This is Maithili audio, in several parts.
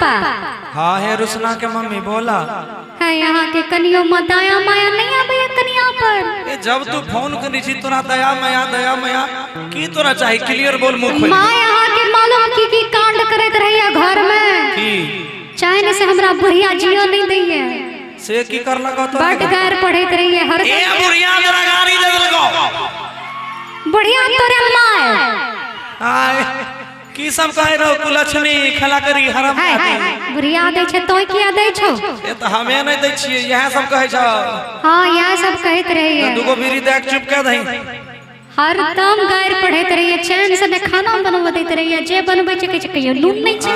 पापा। हाँ हे रुसना के मम्मी बोला। है यहाँ के कनियो में दया माया नहीं आवे कनिया पर। ए जब तू फोन करी छी तोरा दया माया दया माया की तोरा चाही क्लियर बोल मुंह खोल। माँ यहाँ के मालूम की की कांड करैत रहैया घर में। की चैन से हमरा बुढ़िया जियो नहीं दैया। से की करलको तो बड गार पढ़ैत रहिए हर ए बुढ़िया तोरा गाड़ी दे देलको। बुढ़िया तोरे my. आय की सब कहे रहो कुलक्षणी खला करी हराम हाय बुढ़िया दै छै तोय किया दै छौ? ए त हमे नहीं दै छियै इएह सब कहै छौ। हां इएह सब कहैत रहिए। दुगो बीड़ी दे के चुप कर दही। हरदम गारि पढ़ैत रहिए चैन से ने खाना बनब दैत रहिए जे बनबै छै कहै छै कहियो नून नहीं छै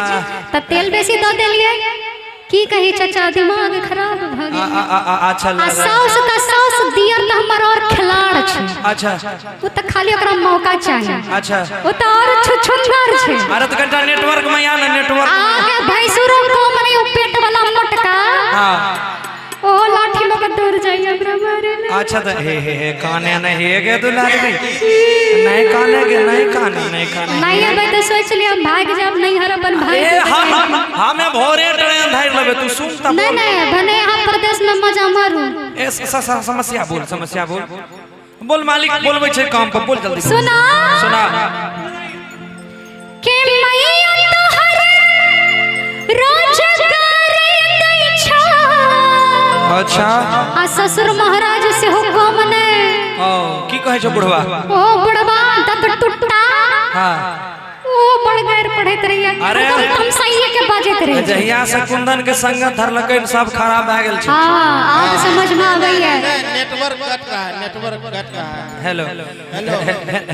त तेल बेसी दऽ देलियै। की कही चाचा दिमाग खराब भ गेल। अच्छा आ साउस त साउस दियर त हमर और खिलाड़ छै। अच्छा ओ त खाली ओकरा मौका चाही। अच्छा ओ त और छुछुंदर छै। अरे त कनिटा नेटवर्क में आ ना नेटवर्क। आगे भैंसुरो कम नहीं ओ पेट वाला मोटका। हां ओ लाठी लऽ के दौड़ जाइए हमरा मारे ले। अच्छा त हे हे हे काने नहीं हे गे दुलार गई नहीं काने गे नहीं काने नहीं काने नहीं अबे तो सोच लिया हम भाग जाब नहीं हर अपन भाई। ए हम हमें भोरे ट्रेन धर लेबे तू सुन त नहीं नहीं भने यहाँ प्रदेश में मजा मारू। ए समस्या बोल समस्या बोल बोल मालिक बोलबै छै काम पर बोल जल्दी। सुना सुना के मैया तोहर रोज करे दै छौ। अच्छा आ ससुर महाराज से हुकुम ने। ओ की कहै छौ बुढ़वा? ओ बुढ़वा दत टुट्टा। हां ओ बड़ गैर पढ़ैत रहिए। अरे तुम सही के बाजैत रहिए। जहिया से कुंदन के संगत धरलकै सब खराब भए गेल छै। हां आब समझ में आबैया। नेटवर्क कट रहा है नेटवर्क कट रहा है। हेलो हेलो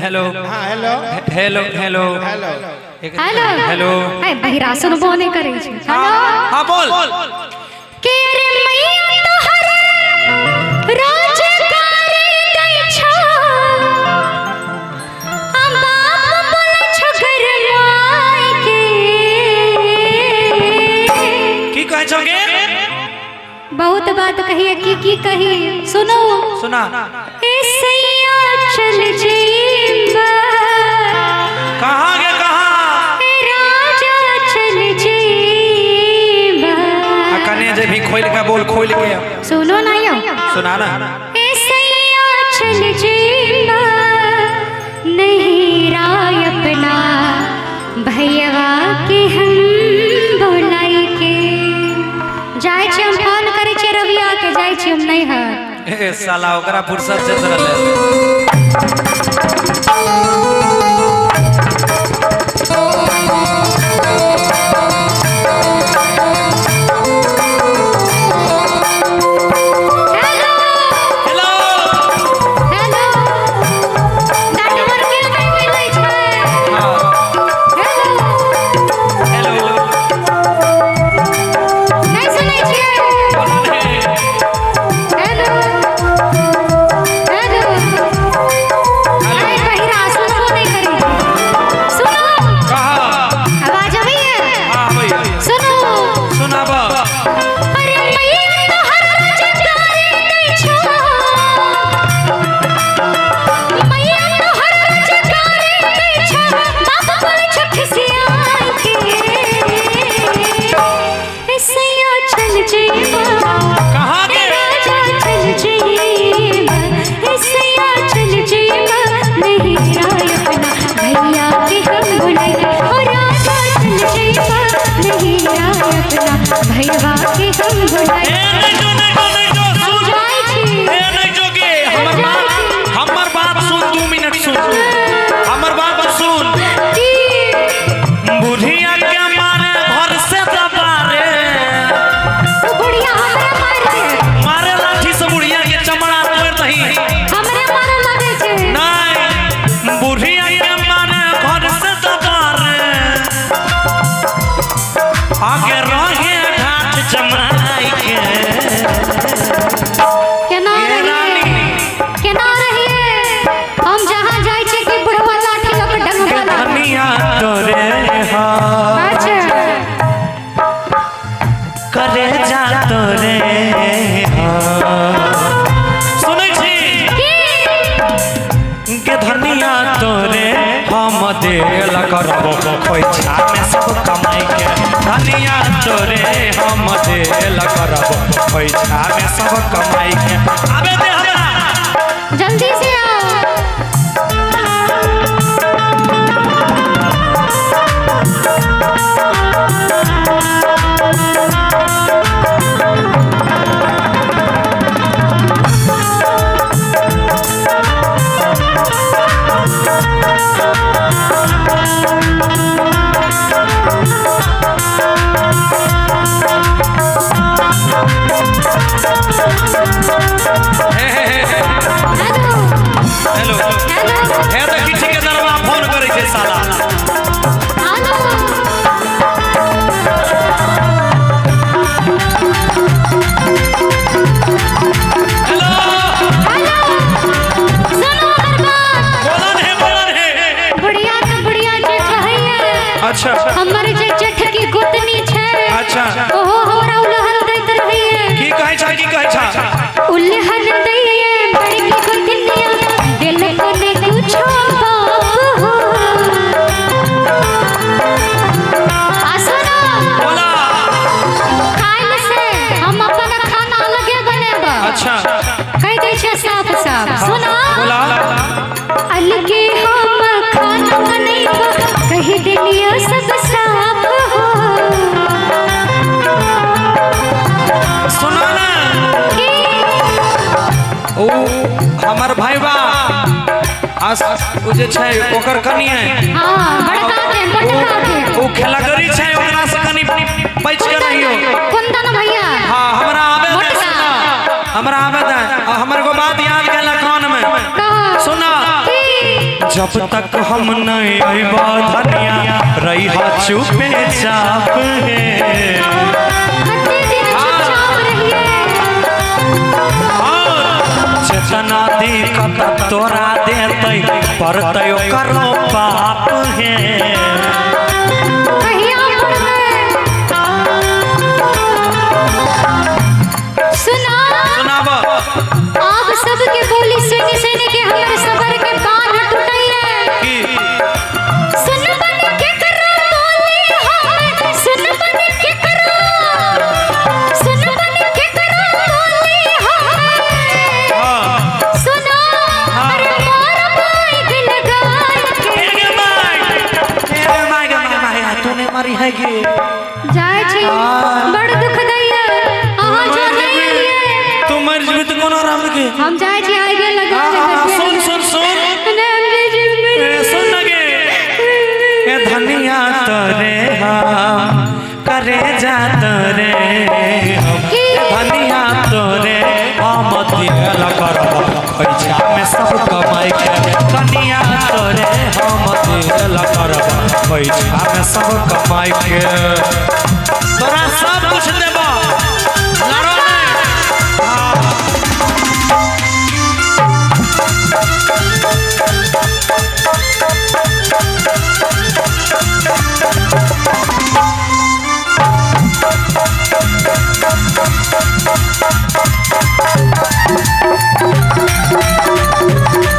हेलो हां hello hello hello hello hello hello है बहिरा सुनबो नहीं करै छै। हेलो हां बोल के रे मैया तोहर रोज करे दै छौ आ बाप बोलै छौ घरमाय के। की कहै छौ गे? बहुत बात कहिए की की कही सुनो सुना। ए सैया चल जेबा कहाँ गे कहाँ? ए राजा चल जेबा। आ कने जे भी खोल के बोल खोल के सुनो ना यो सुना ना। ए सैया चल जेबा नहीं राय अपना भैया के हम बोलाई के जाय छी हम फोन करै छी रविया के जाय छी हम नहीं हर। ए साला ओकरा फुर्सत से रहले। हेलो हेलो हेलो नेटवर्क के नहीं मिलै छै। हेलो हेलो नहीं सुनै छियै? हेलो हेलो अरे बहिरा सुनबो नहीं करी। सुनो कहा आवाज अबैया? हां भैया सुनो सुनाब। अरे मैया तोहर रोजगार दै छौ मैया तोहर रोजगार दै छौ बाप बोलै छौ खिसियाई के। ए सैया चल जेबा कहाँ गे? राजा चल जेबा ए सैया चल जेबा नहीं राय अपना भैया के हम बुलाई के। ओ राजा चल जेबा नहीं राय अपना भैया के हम बुलाई। ए नहीं जो नहीं जो नहीं जो हम सुन। जाइ छी। ए नहीं जो गे हमर बात सुन 2 मिनट सुन हमर बात सुन। की बुढ़िया के मारे घर से दबारे ओ बुढ़िया हमरा मारे मारे लाठी से बुढ़िया के चमड़ा तोड़ दही हमरे मारे लगे छै। नहीं बुढ़िया के मारे घर से दबारे आगे रहे ढाठ जमाई के। केना ए रहिए रानी केना रहिए हम जहाँ जाइ छियै कि बुढ़वा लाठी लऽ के डंगबा लागल। धनिया तोरे हा अच्छा करे जा तोरे हा। सुनै छी की के धनिया तोरे हम देल करबो खोइछा में सब कमाई के। धनिया तोरे हम देल करब पैसा में सब कमाई के। आबे दे हमरा, जल्दी से आओ। हे हे हे हे। हेलो। हेलो। हेलो। हे देखी ठेकेदारवा फोन करै छै साला। हेलो। हेलो। हेलो, सुनो हमर बात। बोलन हे, बोलन हे। बुढ़िया के बुढ़िया जे कहैया, अच्छा। हमर जे जेठ की गोतनी छै, अच्छा। ओहो हमरा उलहन दैत रहैया। की कहै छ, की कहै छ? उलहन दैया बड़की गोतनिया, दिल को ने कुछो बाप हो। आ सुनो, बोला। काल्हि से हम अपन खाना अलगे बनेब। अच्छा। कहि दै छै साफ साफ, सुनो। बोला। अलगे हम खाना बनेब, कहि देलियो सब साफ हो। सुनो ना, की? ओ हमर भाईबा आस ओ जे छै ओकर कनी है। हाँ, बड़का के, मोटका के। ओ खेलागरी छै, ओकरा से कनी बच के रहियो। कुंदन भैया। हाँ, हमरा आबे दे। मोटका। सुना, हमरा आबे दे। आ हमर को बात याद गेला कान में। कहा? सुना। की? जब तक हम नहीं अइबा धनिया, रहिहा चुपे चाप हे। कते दिन चुपचाप रहिए? और चेतना दिक्कत तोरा देतै पड़तै ओकरो पाप हे। कहिया पढ़बै? सुना। सुनाब। आप सबके बोली सुनि सुनि के हमर सबर के बांध टूटैया। की? सुन बन के करो बोली हम, सुन बन के करो, सुन बन के करो बोली हम। हाँ। सुनो, अरे मार बाइक लगाए के। हे गे माय, हे गे माय, गे माय, माय, तूने मारी है गे। जाइ छी, बड़ दुख दैया अहाँ जो नहि एलियै। तू मर जेबी तऽ कोनो राम के। हम जाइ छी आगे लगा। हाँ, सुन सुन सुन। ए, सुन न गे, ए धनिया तोरे हम करे जा तोरे हम, की? ए धनिया तोरे हम दियल करब खैचा में सब कमाई के। कनिया तोरे हम दियल करब खैचा में सब कमाई के। तोरा सब कुछ देब, लड़ो नहीं। हाँ।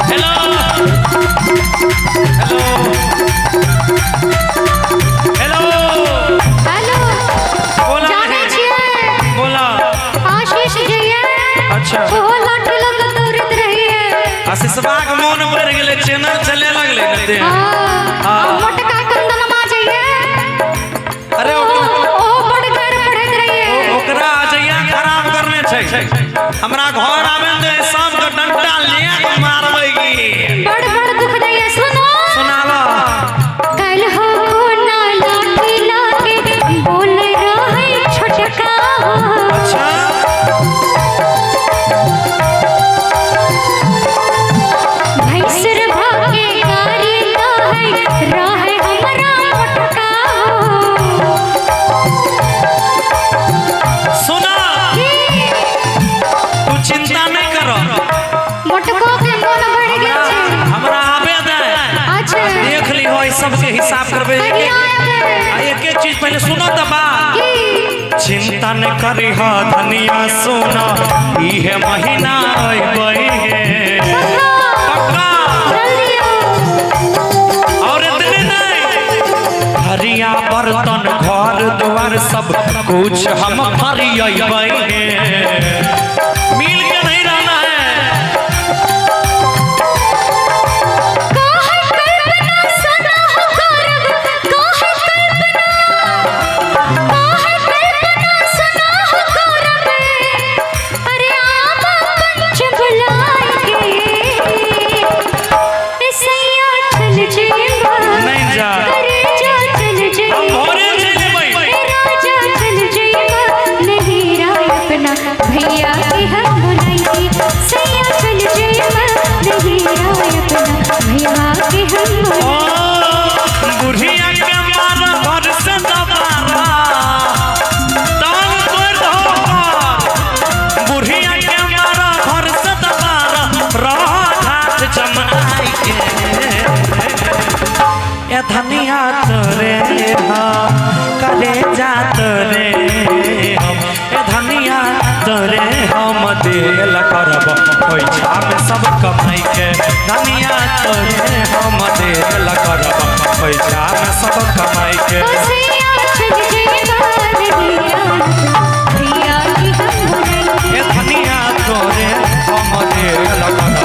Hello hello hello. हेलो। बोला। जानै नहीं। छियै? बोला। आशीष जइयै, अच्छा। ओहो लाठी लऽ कऽ दौड़ैत रहियै। आशीषवा के मोन पड़ गेलै, चैनल चले लगलै ने ते। हाँ, आ मोटका कंदनमा जइयै, अरे, ओहो ओकरा ओहो बड़ गारि पढ़ैत रहियै। ओकरा अजैया खराब करने छै। हमरा घर आबे दे, सबके डंडा ले के मारबै की। बड़ बड़ दुख दैयै, सुनो। सुनावा। काल्हि हो कोना लाठी लऽ के बोल रहै छोटका हो। अच्छा। भैंसुर भके गारी रहै रहै हमरा मोटका हो। सुना, की? तू चिंता नहीं करो। मोटको के मोन बढ़ गेल छै। हमरा आबे दे। अच्छा। देख ली हो, सबके हिसाब करबै। एक कहिया एबै? आ एक एक चीज पहले सुनो तऽ बात। की? चिंता न करिह धनिया सोना, इहे महीना अइबै हे। पक्का? पक्का। जल्दी आओ। और इतने नहीं, हरिया बर्तन घर घर द्वार सब कुछ हम फरियबै मिल के नहीं रहना है। काहे कल्पना सुना हो गौरव, काहे कल्पना, काहे कल्पना सुना हो गौरव। अरे आमा पंच बुलाएंगे, ए सैया चल जेबा, नहीं जा। अरे जा चल हम जेबा, भोरे चल जेबै। ए राजा चल जेबा, नहीं राय अपना भैया के हम बुलाएंगे। सैया चल जेबा, नहीं राय अपना भैया के हम ओ, बुलाएंगे। बुढ़िया के मारा घर से दबारा दान तोड़ दो पर। बुढ़िया के मारा घर से दबारा रह घाट जमाई के। ए धनिया तोरे हम करे जा तोरे हम, ए धनिया तोरे हम देल करब पैसा में सब कमाई के। धनिया तोरे हम देल करब पैसा में सब कमाई के। ओ सैया चल जेबा, नहीं राय भैया के हम बुलाएंगे। ए धनिया तोरे हम देल करब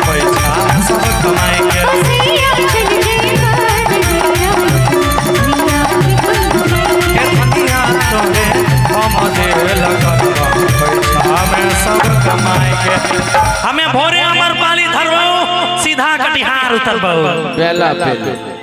पैसा में सब कमाई के। ओ सैया चल जेबा, नहीं राय भैया के हम बुलाएंगे। ए धनिया तोरे हम देल करब पैसा में सब कमाई के। हमें भोरे अमर पाली धरबो, सीधा कटिहार उतरबो। बेला पे।